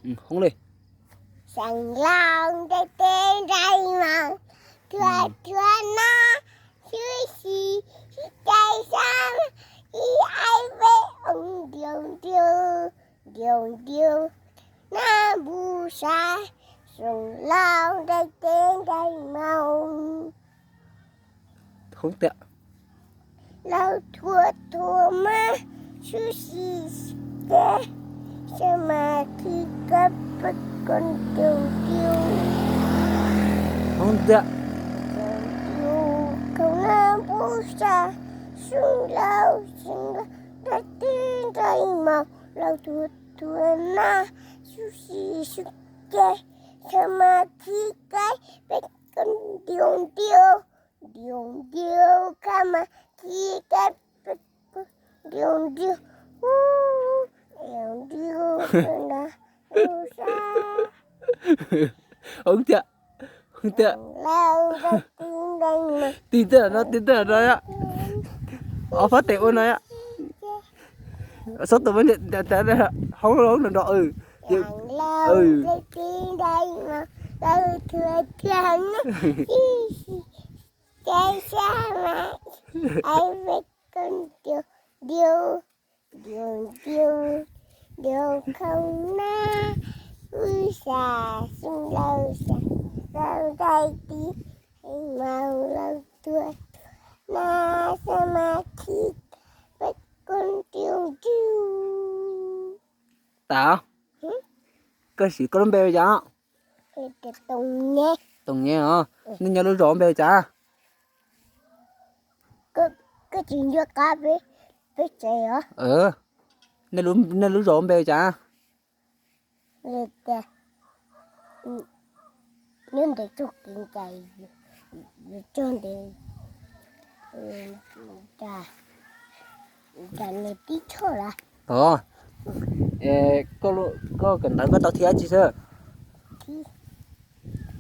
ອືມ ຮ້ອງເລີຍ. ສາງລາວໄດ້ເຕັ້ນໄດ້ເມົາ ທົ່ວ ອືມ ທົ່ວນາ ຊື່ສີ ຊື່ໃຈຊ້ຳ ອີໄອເວອົງດຽວດຽວ ດຽວດຽວ ນາບູຊາ ສາງລາວໄດ້ເຕັ້ນໄດ້ເມົາ. ຮ້ອງເຕີ. ລາວທົ່ວທົ່ວມາ ຊູຊີສະເກ ສະມາທິກັບເປັນຄົນດຽວດຽວ. ຮ້ອງເຕີ. ດຽວດຽວ ເຂົ້ານາບູຊາ ຊຸມລາວ ຊຸມລາວ ໄດ້ເຕັ້ນໄດ້ເມົາ ລາວທົ່ວທົ່ວມາ ຊູຊີສະເກ ສະມາທິກັບເປັນຄົນດຽວດຽວ. ດຽວດຽວ ກະມາທີ່ກັນ ດຽວດຽວ ດຽວດຽວ ນະ ອຸຊາ. ໂອເຄ ໂອເຄ ແລ້ວກໍຕີໄດ້ມາ ຕີເຕີເນາະ ຕີເຕີເນາະ. ເອົາຟ້າເຕະໂອນໜ້ອຍອະ ສົດຕົວມັນເດະ ແຕ່ ແຕ່ ແຕ່ ເຮົາຮ້ອງດອກ ເອີ ເອີ ໄດ້ຕີໄດ້ມາ ເອີ ເທື່ອເທື່ອນະ ໃຈສາມາດ ໄອເວກຄົນດຽວ ດຽວ ດຽວ ດຽວ ດຽວເຂົ້ານາ ອຸຊາ ຊຸມລາວຊາ ລາວໄດ້ຕີ ໃຫ້ເມົາລາວຕົວນາ ສະມາທິເປັນຄົນດຽວດຽວ. ຕາ ຫຶ? ກະຊິກະລົມແບວຈາ ເຮັດແຕ່ຕົງແງ ຕົງແງເນາະ. ເອີ ນີ້ຍາລູກຈອມແບວຈາ ກະ ກະຈິງຍາກາເປ ເປເຈເນາະ. ເອີ ນີ້ລູກ ນີ້ລູກຈອມແບວຈາ ເລີຍແຕ່ ອືມ ຍັງໄດ້ຈຸກກິນໄກ່ຢູ່ ຢູ່ຈົນໄດ້ ເອີ ຈາ ຈາເນຕິໂຊລະ. ອໍ ເອ ກໍ ກໍກັນໄດ້ ກໍຕໍ່ທີ່ອາຈິເຊີ ທີ່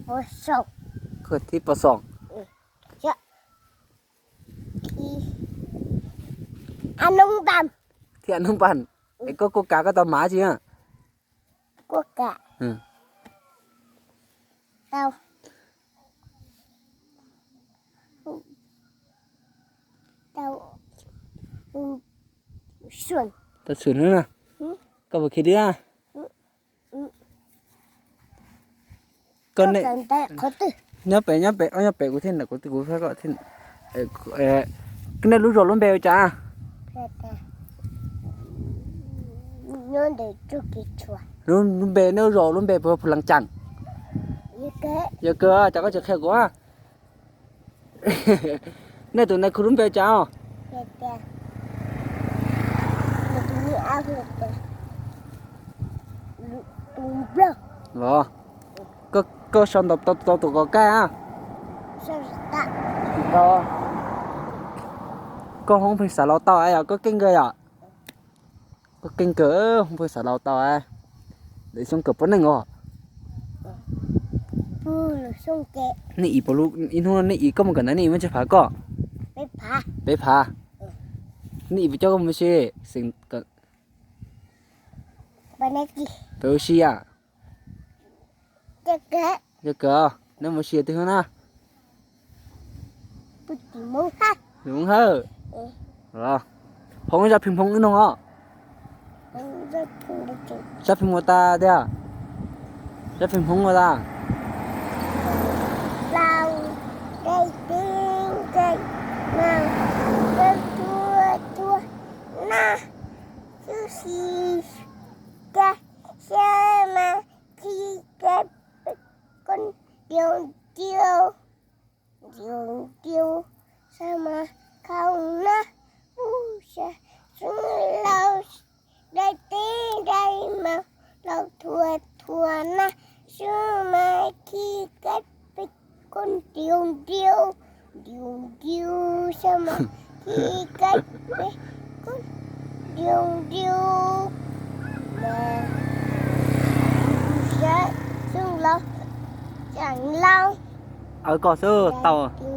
ປ.ສອງ ກໍທີ່ ປ.ສອງ ເອີ ຈະ ທີ່ ອະນຸບານ ທີ່ອະນຸບານ. ເອີ ເອ ກໍ ກໍກາ ກໍຕໍ່ມາຈິ ກົວກະ ອືມ ເຕົາ ເຕົາ ອືມ ສວນ ເຕົາສວນນະ ຫຶ? ກໍບໍ່ຄິດເດີ ຫຶ? ຫຶ? ກໍໃນ ເອົາແຕ່ ຂໍຕື່ ຍ່າໄປ ຍ່າໄປ ເອົາ ຍ່າໄປ ກູເທັນນະ ກູ ກູ ກູ ເທັນ ເອີ ເອີ ໃນລູກໂດລລົມແບວຈາ ແຕ່ ແຕ່ ຍ້ອນໄດ້ຈຸກິດຊວ ລຸມ ລຸມແບ ໃນລູກໂດລລຸມແບ ເພື່ອພລັງຈັງ ເຍເກີ ເຍເກີ ຈາກໍຈະແຂກກວ່າ ໃນຕົວໃນຄູລຸມແບຈາ ແຕ່ ແຕ່ ໃນຕົວນີ້ອາເຮັດແຕ່ ລຸ ລຸມເບ ເນາະ ກໍ ກໍຊອນຕອບ ຕອບ ຕອບຕົວກໍແກ້ອະ ຊອນຕະ ກໍ ກໍຮ້ອງເພງສາລາວເຕົ້າອາຍອະ ກໍເກັ່ງເກີຍອະ ກໍເກັ່ງເກີຍ ເອີ ເພງສາລາວເຕົ້າອາຍ ໄດ້ສົ່ງເກີບປະໜຶ່ງອະ ປູ່ສົ່ງເກ ນີ້ອີ່ປະລູກ ອີ່ໜູ່ນີ້ອີ່ກໍມັນກັນນະ ນີ້ມັນຈະພາກໍ ໄປພາ ໄປພາ ເອີ ນີ້ອີ່ປະເຈົ້າກໍບໍ່ຊິ ເຊິ່ງກໍ ບານາກິ ເປີເຊຍ ຈະເກີ ຈະເກີ ນັ້ນບໍ່ເຊຍຕິຫັ້ນນະ ປຸດຕິມົງຮະ ຕິມົງຮະ ເອີ ເອີ ພໍງຈັບພິມພົງອຶນ້ອງອະ ຈັບພິມຫົວຕາເດ ຈັບພິມຫົວຕາ ລາວໄດ້ຕີງໄດ້ມາ ເດີນທົ່ວທົ່ວນາ ຊູຊີ ກະ ສະມາທິ ກະ ເປັນຄົນດຽວດຽວ ດຽວດຽວ ສາມາດເຂົ້ານາ ບູຊາ ເຊິ່ງລາວໄດ້ຕີໄດ້ມາ ລາວທົ່ວທົ່ວນາ ສາມາທິ ກະ ເປັນ ຄົນດຽວດຽວ ດຽວດຽວ ສະມາທິ ກະເປັນຄົນດຽວດຽວ ແລະ ຜູ້ຊາຍເຊິ່ງລາວ ຈັ່ງລາວ ເອົາກໍເຊີ ເຕົາ ດຽວ